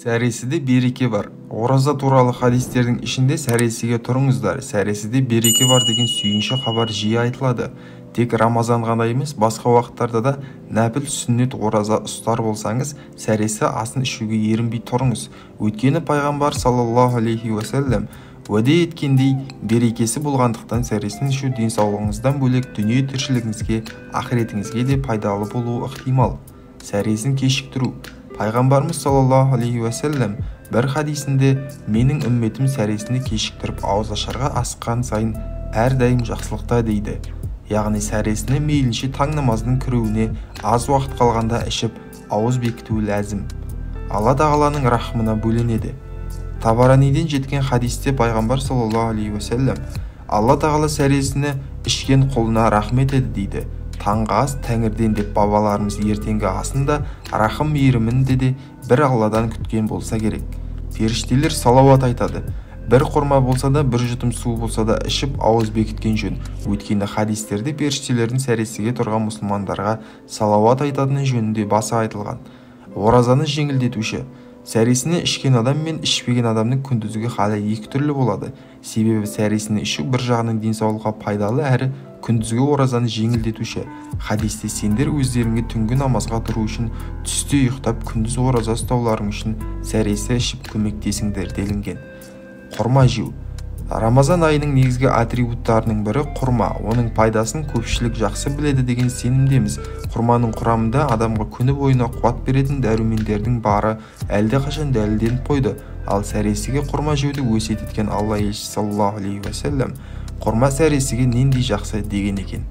Сәресіде береке бар. Ораза туралы хадистердің ішінде сәресіге тұрыңыздар, сәресіде береке бар деген сүйінші хабар жиі айтылады. Тек Рамазан ғана емес, басқа уақыттарда да нәпіл сүннет ораза ұстар болсаңыз, сәресі асын ішуге ерінбей тұрыңыз. Өйткені пайғамбар саллаллаху алейхи уассалам уәде еткендей берекесі болғандықтан сәресін ішу денсаулығыңыздан бөлек дүние тіршілігіңізге, ақыретіңізге де пайдалы болуы ықтимал. Сәресін кешіктіру. Пайғамбарымыз саллаллаху алейхи уассалам бір хадисінде менің үмметім сәресіні кешіктіріп ауызашарға асыққан сайын әрдайым жақсылықта дейді. Яғни сәресіні мейлінше таң намазының кіруіне аз уақыт қалғанда ішіп ауыз бекітуі ләзім. Алла тағаланың рахымына бөленеді. Табараниден жеткен хадисте пайғамбар саллаллаху алейхи уассалам Алла тағала сәресіні ішкен құлына рахмет етеді дейді. Таңғы ас тәңірден деп бабаларымыз ертеңгі асын да рахым мейірімін де бір Алладан күткен болса керек. Періштелер салауат айтады. Бір құрма болса да, бір жұтым су болса да ішіп ауыз бекіткен жөн. Өйткені хадистерде періштелердің сәресіге тұрған мұсылмандарға салауат айтатыны жөнінде баса айтылған. Оразаны жеңілдетуші. Сәресіні ішкен адам мен ішпеген адамның күндізгі халі екі түрлі болады. Себебі сәресіні ішу бір жағынан денсаулыққа пайдалы әрі күндізгі оразаны жеңілдетуші. Хадисте сендер өздеріңе түнгі намазға тұру үшін түсте ұйықтап күндіз ораза ұстауларың үшін сәресі ішіп көмектесіңдер делінген. Құрма жеу. Рамазан айының негізгі атрибуттарының бірі құрма. Оның пайдасын көпшілік жақсы біледі деген сенімдеміз. Құрманың құрамында адамға күні бойына қуат беретін дәрумендердің бары әлдеқашан дәлелденіп қойды. Ал сәресіге құрма жеуді өсиет еткен Алла елшісі саллаллаху алейхи уассалам құрма сәресіге нендей жақсы деген екен.